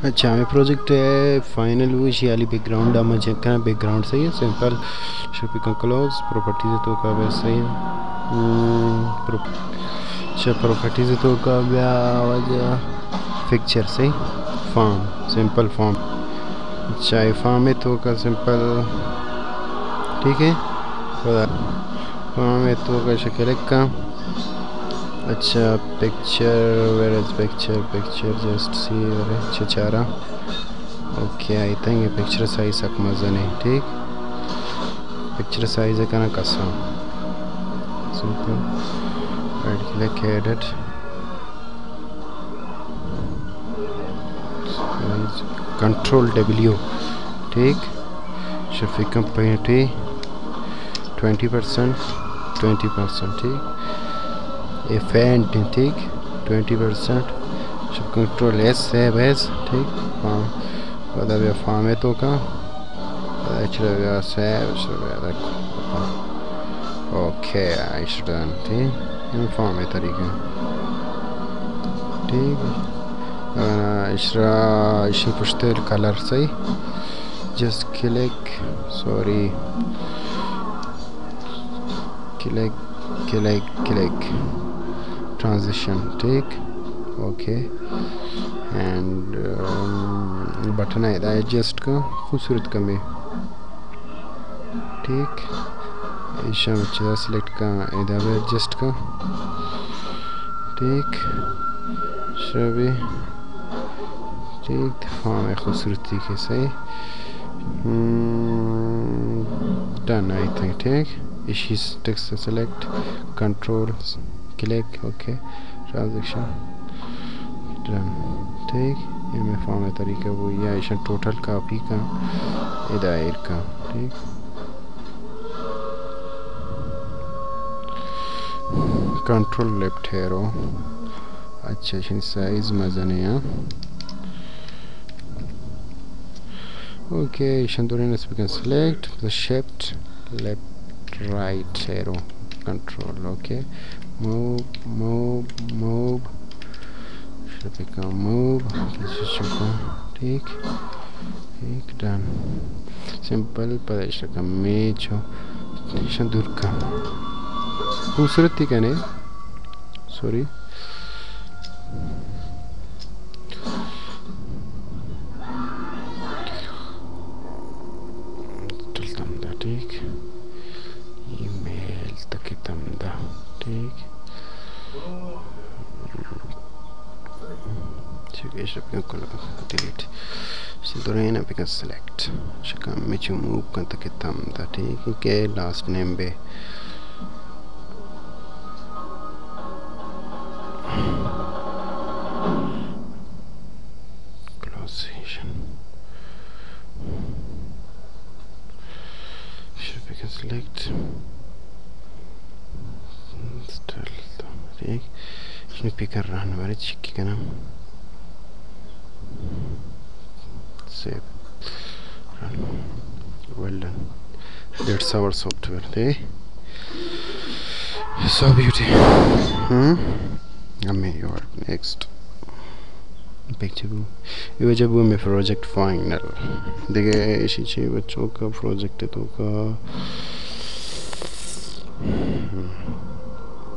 اچھا، ہمیں پروجیکٹ ہے فائنل، وہ اسی علی بیک گراؤنڈ ہم چیک کرنا، بیک گراؤنڈ صحیح ہے، سمپل۔ شپی کن کلوز، پراپرٹیز تو کا ویسے ہی۔ ہم، پرو-، اچھا، پراپرٹیز تو کا بیا وجہ پکچر صحیح، فارم، سمپل فارم۔ اچھا، یہ فارم ہے تو کا سمپل، ٹھیک ہے۔ فارم ہے تو کا شکل کا۔ اچھا، picture, where is picture? Picture just see، ارے، اچھا، چارا۔ اوکے، آئی تھنک یہ پکچر سائز سک مزن ہے، ٹھیک۔ پکچر سائز ہے کنا کسا۔ Simple. Right click, edit. Control W, ٹھیک۔ شفیق پیٹی، ٹوئنٹی پرسنٹ، ٹوئنٹی پرسنٹ، ٹھیک۔ یہ فینٹ، ٹھیک، ٹوئنٹی پرسنٹ۔ شپ کنٹرول ایس، سیو ایز، ٹھیک۔ ہاں، پدا بیا فارم ہے تو کا۔ اچھا، بیا سیو، اچھا، بیا رکھ۔ اوکے، آئی شڈ ڈن، ٹھیک۔ ہم فارم ہے طریقہ، ٹھیک۔ انا اشرا، اشی پشتے کلر صحیح۔ Just click, sorry. Click, click, click. Transition, ٹھیک۔ اوکے۔ اینڈ، ام، بٹن ہے، ادا ایڈجسٹ کا، خوبصورت کمی۔ ٹھیک۔ ایشاں چیزا سلیکٹ کا، ادا بھی ایڈجسٹ کا۔ ٹھیک۔ شبی۔ ٹھیک، فارم ہے خوبصورتی کے صحیح۔ ہم، ڈن، آئی تھنک، ٹھیک۔ ایشی text select, control, click, okay, transaction, done. ٹھیک، یہ میں فارم ہے طریقہ وہ یا ایشن ٹوٹل کاپی کا، ادا ایر کا، ٹھیک۔ Control left arrow. اچھا، ایشانی سائز مزنے، ہاں۔ اوکے، ایشان دورین اس بکن select, shift, left, right arrow, control, okay. Move, move, move. Shafiq move, پیچھے چکا، ٹھیک۔ ٹھیک، ڈن۔ سمپل، پدا ایشان میچو، ایشان دور کا۔ خوبصورتی کنے، سوری۔ ٹل تم دا، ٹھیک۔ ای میل تک تم دا، ٹھیک۔ چکے شپ کل ڈیلیٹ۔ دورین بکن سلیکٹ۔ شکا میچو موو کن تک تم دا، ٹھیک۔ کہ لاسٹ نیم بے۔ کلوزیشن۔ شو بکن سلیکٹ۔ ٹھیک۔ شنو پیکر رہن بارے چکی کنم۔ Save. Run. Well done. That's our software. Eh? So beauty. Hmm? Amazing. Next. Picture بو، یہ وجہ بو میں پروجیکٹ فائنل۔ دیکھے ایشی چی بچوں کا پروجیکٹ تو کا۔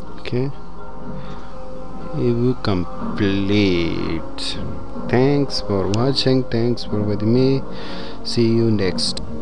اوکے۔ یہ بو complete. Thanks for watching. Thanks for with me. See you next.